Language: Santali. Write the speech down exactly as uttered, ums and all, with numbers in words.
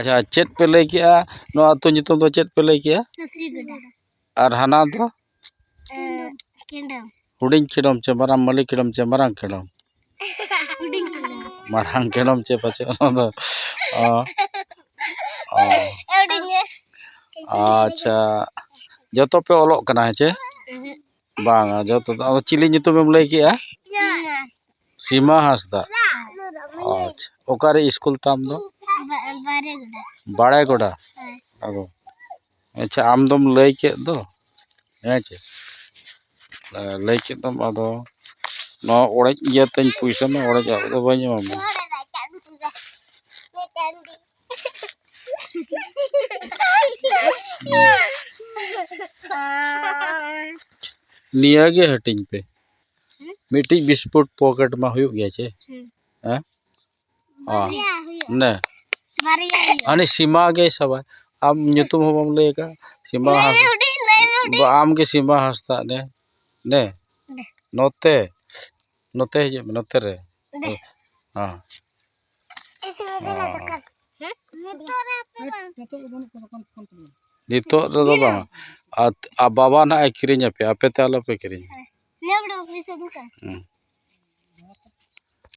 ᱟᱪᱪᱷᱟ, ᱪᱮᱫ ᱯᱮ ᱞᱟᱹᱭ ᱠᱮᱜᱼᱟ? ᱱᱚᱣᱟ ᱟᱹᱛᱩ ᱧᱩᱛᱩᱢ ᱫᱚ ᱪᱮᱫ ᱯᱮ ᱞᱟᱹᱭ ᱠᱮᱜᱼᱟ? ᱠᱟᱹᱥᱨᱤ ᱜᱚᱰᱟ᱾ ᱟᱨ ᱦᱟᱱᱟ ᱫᱚ? ᱮ, ᱠᱮᱸᱰᱚᱢ᱾ ᱦᱩᱰᱤᱧ ᱠᱷᱮᱰᱚᱢ ᱪᱮ ᱢᱟᱨᱟᱝ ᱢᱟᱹᱞᱤ ᱠᱷᱮᱰᱚᱢ ᱪᱮ ᱢᱟᱨᱟᱝ ᱠᱷᱮᱰᱚᱢ? ᱦᱩᱰᱤᱧ ᱠᱮᱸᱰᱚᱢ᱾ ᱢᱟᱨᱟᱝ ᱠᱷᱮᱰᱚᱢ ᱪᱮ ᱯᱟᱪᱮᱫ ᱚᱱᱟ ᱫᱚ? ᱚ, ᱚ, ᱦᱩᱰᱤᱧ ᱜᱮ᱾ ᱟᱪᱪᱷᱟ, ᱡᱚᱛᱚ ᱯᱮ ᱚᱞᱚᱜ ᱠᱟᱱᱟ ᱦᱮᱸ ᱪᱮ? ᱵᱟᱝᱟ, ᱡᱚᱛᱚ ᱫᱚ᱾ ᱟᱫᱚ ᱪᱤᱞᱤ ᱧᱩᱛᱩᱢᱮᱢ ᱞᱟᱹᱭ ᱠᱮᱜᱼᱟ? ᱥᱤᱢᱟ᱾ ᱥᱤᱢᱟ ᱦᱟᱸᱥᱫᱟ᱾ ᱟᱪᱪᱷᱟ, ᱚᱠᱟᱨᱮ ᱥᱠᱩᱞ ᱛᱟᱢ ᱫᱚ? ᱵᱟ-, ᱵᱟᱨᱮ ᱜᱚᱰᱟ᱾ ᱵᱟᱲᱮ ᱜᱚᱰᱟ᱾ ᱦᱮᱸ᱾ ᱟᱫᱚ ᱟᱪᱪᱷᱟ, ᱟᱢ ᱫᱚᱢ ᱞᱟᱹᱭ ᱠᱮᱫ ᱫᱚ, ᱦᱮᱸ ᱪᱮ? ᱞᱟᱹᱭ ᱠᱮᱫ ᱫᱚᱢ, ᱟᱫᱚ ᱱᱚᱣᱟ ᱚᱲᱮᱡ ᱤᱭᱟᱹ ᱛᱮᱧ ᱯᱩᱭᱥᱟᱹ ᱢᱟ ᱚᱲᱮᱡ ᱟᱜ ᱫᱚ ᱵᱟᱹᱧ ᱮᱢᱟᱢᱟ᱾ ᱱᱤᱭᱟᱹ ᱜᱮ ᱦᱟᱹᱴᱤᱧ ᱯᱮ᱾ ᱢᱤᱫᱴᱤᱡ ᱵᱤᱥᱠᱩᱴ ᱯᱚᱠᱮᱴ ᱢᱟ ᱦᱩᱭᱩᱜ ᱜᱮᱭᱟ ᱪᱮ? ᱦᱮᱸ? ᱚ᱾ ᱵᱟᱨᱭᱟ ᱦᱩᱭᱩᱜᱼᱟ᱾ ᱱᱮ, ᱵᱟᱨᱭᱟ ᱦᱩᱭᱩᱜᱼᱟ᱾ ᱦᱟᱹᱱᱤ ᱥᱤᱢᱟ ᱜᱮ ᱥᱟᱵᱟᱭ᱾ ᱟᱢ ᱧᱩᱛᱩᱢ ᱦᱚᱸ ᱵᱟᱢ ᱞᱟᱹᱭ ᱟᱠᱟᱫ᱾ ᱥᱤᱢᱟ ᱞᱟᱹᱭ ᱢᱮ ᱦᱟᱸᱥᱫᱟ᱾ ᱦᱩᱰᱤᱧ, ᱞᱟᱹᱭ ᱢᱮ ᱦᱩᱰᱤᱧ᱾ ᱵᱟ, ᱟᱢ ᱜᱮ ᱥᱤᱢᱟ ᱦᱟᱸᱥᱫᱟ, ᱱᱮ᱾ ᱱᱮ᱾ ᱫᱮ᱾ ᱱᱚᱛᱮ᱾ ᱱᱚᱛᱮ ᱦᱤᱡᱩᱜ ᱢᱮ, ᱱᱚᱛᱮ ᱨᱮ᱾ ᱫᱮ᱾ ᱦᱮᱸ᱾ ᱮᱛᱚ ᱵᱮᱞᱟ ᱫᱟᱠᱟ᱾ ᱦᱮᱸ? ᱱᱤᱛᱚᱜ ᱨᱮ ᱟᱯᱮ ᱵᱟᱝ᱾ ᱱᱤᱛᱚᱜ ᱨᱮᱫᱚ ᱵᱟᱝ᱾ ᱟᱨ, ᱟᱨ ᱵᱟᱵᱟ ᱱᱟᱦᱟᱜ ᱮ ᱠᱤᱨᱤᱧ ᱟᱯᱮᱭᱟ, ᱟᱯᱮ ᱛᱮ ᱟᱞᱚ ᱯᱮ ᱠᱤᱨᱤᱧᱟ᱾ ᱱᱮ ᱵᱚᱲᱚ ᱯᱚᱭᱥᱟ ᱫᱚ ᱠᱟᱱ᱾ ᱦᱩᱸ᱾